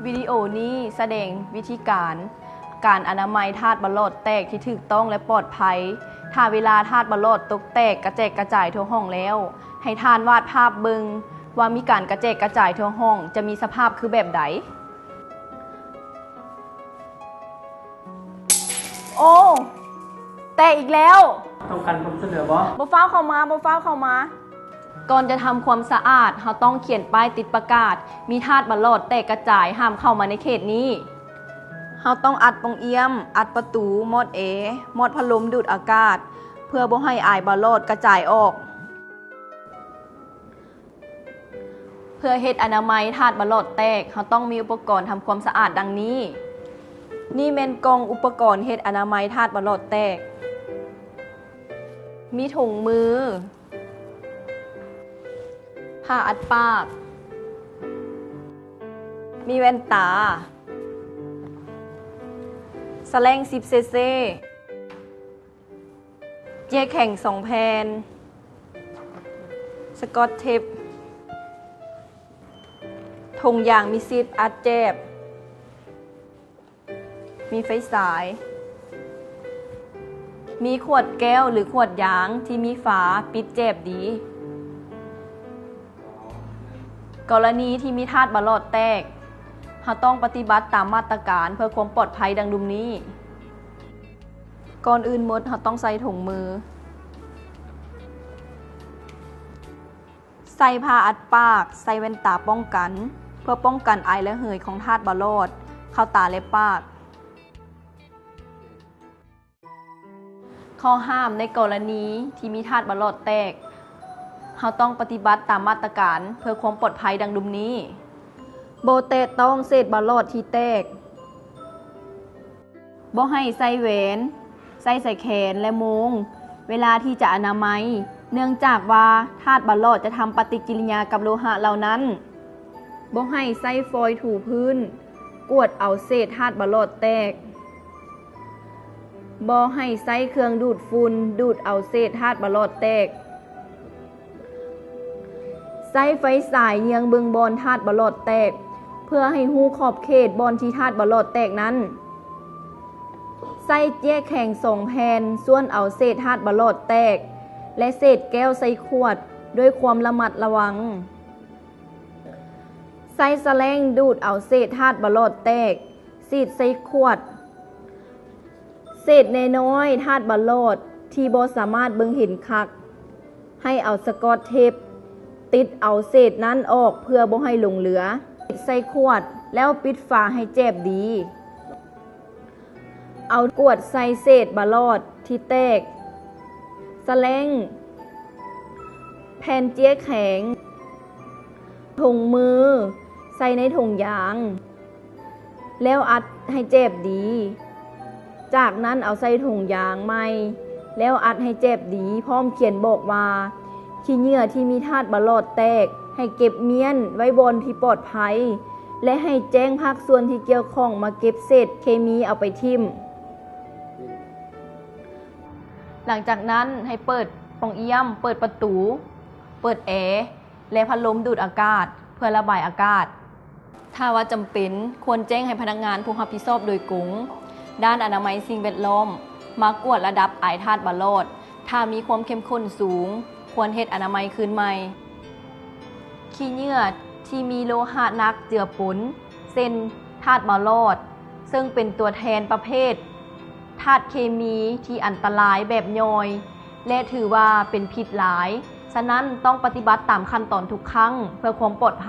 ວິດີໂອນີ້ສະແດງວິທີການ ການອະນາໄມທາດບາຫຼອດແຕກທີ່ຖືກຕ້ອງ ແລະ ປອດໄພ. ຖ້າເວລາທາດບາຫຼອດຕົກແຕກກະແຈກກະຈາຍທົ່ວຫ້ອງແລ້ວ, ໃຫ້ທ່ານວາດພາບເບິ່ງວ່າມີການກະແຈກກະຈາຍທົ່ວຫ້ອງ ຈະມີສະພາບຄືແບບໃດ? ໂອ້! ແຕກອີກແລ້ວ! ຕ້ອງການຄວາມຊ່ວຍເຫຼືອບໍ່? ບໍ່ຟ້າວເຂົ້າມາ, ບໍ່ຟ້າວເຂົ້າມາ. ກ່ອນຈະທຳຄວາມສະອາດ, ເຮົາຕ້ອງຂຽນປ້າຍຕິດປະກາດ, ມີທາດບາຫຼອດແຕກກະຈາຍ, ຫ້າມເຂົ້າມາໃນເຂດນີ້. ເຮົາຕ້ອງອັດປ່ອງອ້ຽມ, ອັດປະຕູ, ມອດແອ, ມອດພັດລົມດູດອາກາດ, ເພື່ອບໍ່ໃຫ້ອາຍບາຫຼອດກະຈາຍອອກ. ເພື່ອເຮັດອະນາໄມທາດບາຫຼອດແຕກ, ເຮົາຕ້ອງມີອຸປະກອນທຳຄວາມສະອາດດັ່ງນີ້. ນີ້ແມ່ນກ່ອງອຸປະກອນເຮັດອະນາໄມທາດບາຫຼອດແຕກ. ມີຖົງມື, ຜ້າອັດປາກ, ມີແວ່ນຕາ, ສະແລງສິບເຊເຊ, ເຈ້ຍແຂງສອງແຜ່ນ, ສະກອດເທບ, ຖົງຢາງມີຊິບອັດແຈບ, ມີໄຟສາຍ, ມີຂວດແກ້ວ ຫຼື ຂວດຢາງທີ່ມີຝາປິດແຈບດີ. ກໍລະນີທີ່ມີທາດບາຫຼອດແຕກ, ເຮົາຕ້ອງປະຕິບັດຕາມມາດຕະການເພື່ອຄວາມປອດໄພດັ່ງດຸ່ມນີ້. ກ່ອນອື່ນໝົດ, ເຮົາຕ້ອງໃສ່ຖົງມື, ໃສ່ຜ້າອັດປາກ, ໃສ່ແວ່ນຕາປ້ອງກັນ, ເພື່ອປ້ອງກັນໄອ ແລະ ເຫີຍຂອງທາດບາຫຼອດເຂົ້າຕາ ແລະ ປາກ. ຂໍ້ຫ້າມໃນກໍລະນີທີ່ມີທາດບາຫຼອດແຕກ, ເຮົາຕ້ອງປະຕິບັດຕາມມາດຕະການເພື່ອຄວາມປອດໄພດັ່ງດຸ່ມນີ້. ບໍ່ແຕະຕ້ອງເສດບາຫຼອດທີ່ແຕກ. ບໍ່ໃຫ້ໃສ່ແຫວນ, ໃສ່ສາຍແຂນ ແລະ ໂມງ ເວລາທີ່ຈະອະນາໄມ, ເນື່ອງຈາກວ່າທາດບາຫຼອດຈະທຳປະຕິກິລິຍາກັບໂລຫະເຫຼົ່ານັ້ນ. ບໍ່ໃຫ້ໃຊ້ຟອຍຖູພື້ນ, ກວດເອົາເສດທາດບາຫຼອດແຕກ. ບໍ່ໃຫ້ໃຊ້ເຄື່ອງດູດຝຸ່ນ, ດູດເອົາເສດທາດບາຫຼອດແຕກ. ໃຊ້ໄຟສາຍເຍືອງເບິ່ງບ່ອນທາດບາຫຼອດແຕກ ເພື່ອໃຫ້ຮູ້ຂອບເຂດບ່ອນທີ່ທາດບາຫຼອດແຕກນັ້ນ. ໃຊ້ເຈ້ຍແຂງສອງແຜ່ນ ສ່ວນເອົາເສດທາດບາຫຼອດແຕກ ແລະ ເສດແກ້ວໃສ່ຂວດດ້ວຍຄວາມລະມັດລະວັງ. ໃຊ້ສະແລ້ງດູດເອົາເສດທາດບາຫຼອດແຕກ ສີດໃສ່ຂວດ. ເສດນ້ອຍໆ ທາດບາຫຼອດທີ່ບໍ່ສາມາດເບິ່ງເຫັນຄັກ, ໃຫ້ເອົາສະກອດເທບຕິດເອົາເສດນັ້ນອອກເພື່ອບໍ່ໃຫ້ຫຼົງເຫຼືອ. ປິດໃສ່ຂວດ ແລ້ວປິດຝາໃຫ້ແຈບດີ. ເອົາກວດໃສ່ເສດບາຫຼອດທີ່ແຕກ, ສະແລ້ງ, ແຜ່ນເຈ້ຍແຂງ, ຖົງມື ໃສ່ໃນຖົງຢາງ. ແລ້ວອັດໃຫ້ແຈບດີ. ຈາກນັ້ນເອົາໃສ່ຖົງຢາງໃໝ່ ແລ້ວອັດໃຫ້ແຈບດີ ພ້ອມຂຽນບອກວ່າ ຂີ້ເຫຍື້ອທີ່ມີທາດບາຫຼອດແຕກ ໃຫ້ເກັບມ້ຽນໄວ້ບ່ອນທີ່ປອດໄພ ແລະ ໃຫ້ແຈ້ງພາກສ່ວນທີ່ກ່ຽວຂ້ອງມາເກັບເສດເຄມີເອົາໄປຖິ້ມ. ຫຼັງຈາກນັ້ນໃຫ້ເປີດປ່ອງອ້ຽມ, ເປີດປະຕູ, ເປີດແອ ແລະ ພັດລົມດູດອາກາດ ເພື່ອລະບາຍອາກາດ. ຖ້າວ່າຈຳເປັນ, ຄວນແຈ້ງໃຫ້ພະນັກງານຜູ້ຮັບຜິດຊອບໂດຍກົງດ້ານອະນາໄມສິ່ງແວດລ້ອມ ມາກວດລະດັບອາຍທາດບາຫຼອດ. ຖ້າມີຄວາມເຂັ້ມຂຸ້ນສູງ, ຄວນເຮັດອະນາໄມຄືນໃໝ່. ຂີ້ເຫຍື້ອທີ່ມີໂລຫະໜັກເຈືອປົນ ເຊັ່ນ ທາດບາຫຼອດ, ເຊິ່ງເປັນຕົວແທນປະເພດທາດເຄມີທີ່ອັນຕະລາຍແບບຍ່ອຍ ແລະ ຖືວ່າເປັນພິດຫຼາຍ, ສະນັ້ນຕ້ອງປະຕິບັດຕາມຂັ້ນຕອນທຸກຄັ້ງເພື່ອຄວາມປອດໄພ.